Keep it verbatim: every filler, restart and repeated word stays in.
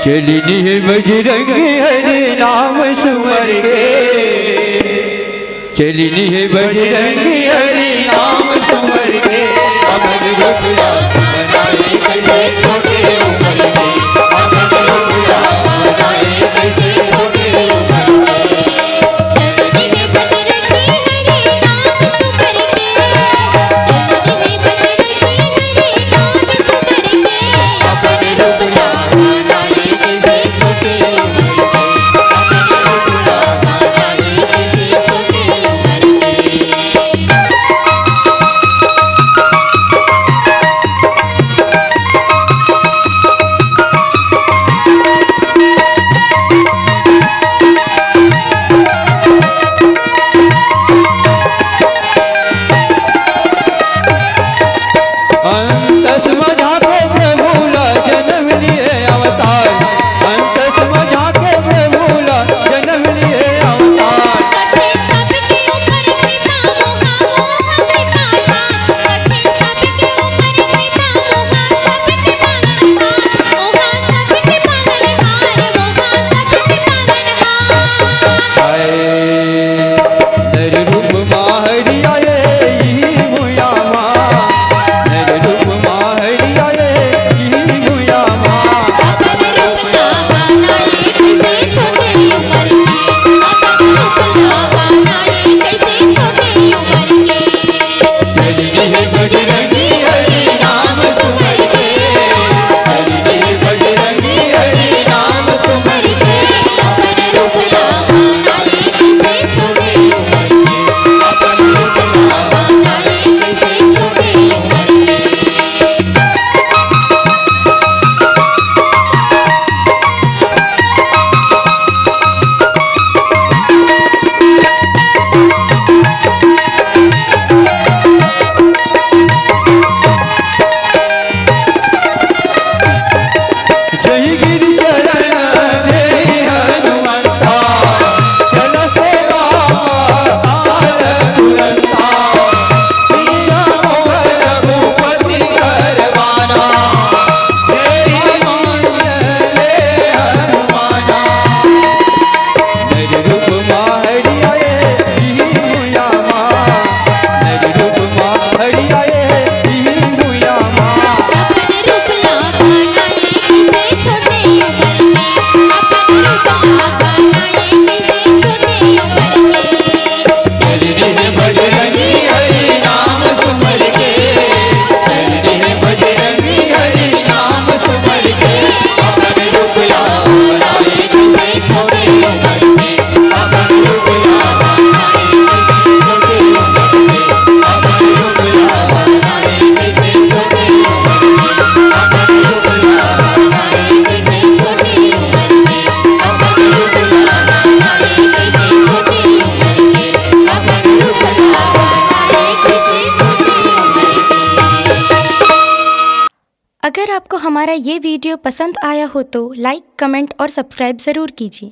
चलिन हे बजरंगी हरि नाम सुमर के, चलिन हे बजरंगी हरि नाम सुमर के। अपन रूप ला बनाए कैसे छोटे उम्र में, अपन रूप ला बनाए कैसे छोटे उम्र में। अंतस मझा के प्रभु ला जन्म लिए अवतार, अंतस मझा के प्रभु ला जन्म लिए अवतार। अगर आपको हमारा ये वीडियो पसंद आया हो तो लाइक, कमेंट और सब्सक्राइब ज़रूर कीजिए।